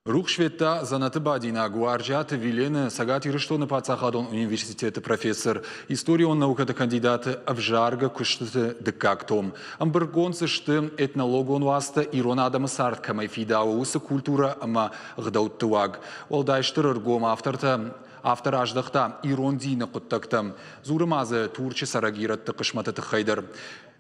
Рухс федта дзӕнӕты бадинаг Уарзиаты Вилены Цӕгат Ирыстоны паддзахадон университеты профессор, историон наукӕты кандидаты ӕвзаргӕ куыстыты дыккаг том. Ӕмбырдгонд дзы сты этнологон уацтӕ, ирон адӕмы цард кӕмӕй фидауы, уыцы культурӕ ӕмӕ ӕгъдӕутты уаг. Уӕлдай стыр ӕргом автортӕ автор аздӕхта ирон дины хъуыддӕгтӕм. Дзуры ма дзы Турчы цӕрӕг ирӕтты хъысмӕты тыххӕй дӕр.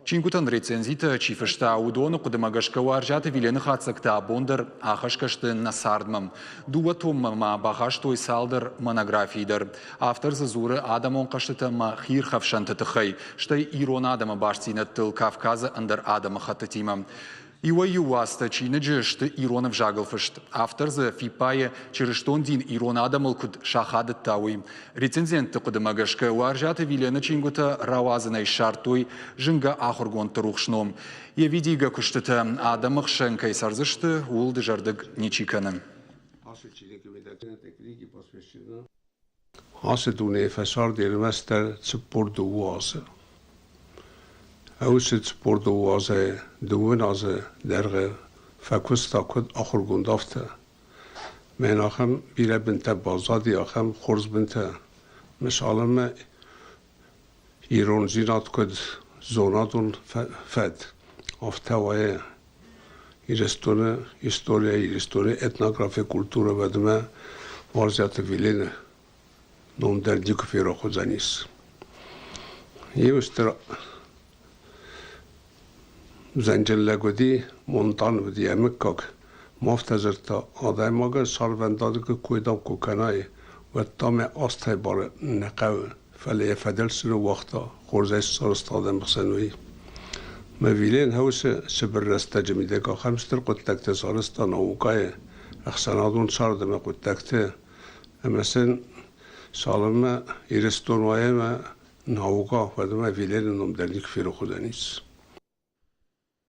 Чингуытӕн рецензитӕ чи фыста, уыдоны хъуыдымӕ гӕсгӕ Уарзиаты Вилены хатдзӕгтӕ абон дӕр ахӕсгӕ сты нӕ цардмӕ. Дыууӕ томмӕ ма бахастой цалдӕр монографийы дӕр. Автор дзы дзуры адӕмон хъӕзтытӕ ӕмӕ хиирхӕфсӕнты тыххӕй, стӕй ирон адӕмы бастдзинӕдтыл Кавказы ӕндӕр адӕмыхӕттытимӕ. Иуӕй-иу уацтӕ чиныджы сты ирон ӕвзагыл фыст. Автор дзы фиппайы, чырыстон дин ирон адӕмыл куыд сахадыдта, уый. Рецензентты хъуыдымӕ гӕсгӕ, Уарзиаты Вилены чингуытӕ рауадзынӕй ссардтой зынгӕ ахуыргондты рухс ном. Йӕ видигӕ куыстытӕ адӕмы хсӕн кӕй цӕрдзысты, ууыл дызӕрдыг ничи кӕны. Ацы дунейы фӕцард ӕрмӕстдӕр 42 азы. Уыцы 42 азӕй дыууын азы дӕргъы фӕкуыста куыд ахуыргонд, афтӕ. Мӕн ахӕм бирӕ бынтӕ баззади, ахӕм хорз бынтӕ. Мысалӕн ирондзинад куыд зонадон фӕд, афтӕ уайы Ирыстоны историйӕ, Ирыстоны этнографи, культурӕ уӕдмӕ Уарзиаты Вилены ном дӕр никуы ферох уыдзӕнис. Иу стыр зӕнджын лӕг уыди, Монтан уыди йӕ мыггаг. Ма афтӕ дзырдта, адӕймагӕн царвӕндадыгы кой дам куы кӕнай, уӕд та мӕ азтӕй бары нӕ хъӕуы, фӕлӕ йӕ фӕдыл цы ныууагъта, хорзӕй цы сарӕзта адӕмы хсӕн, уый. Мӕ Вилен Хаусы цыбыр рӕстӕджы мидӕг ахӕм стыр хъуыддӕгтӕ сарӕзта наукӕйы, ӕхсӕнадон царды ӕмӕ хъуыддӕгты, ӕмӕ сын цалынмӕ Ирыстон уа ӕмӕ наукӕ, уӕдмӕ Вилены ном дӕр никуы ферох уыдзӕнис.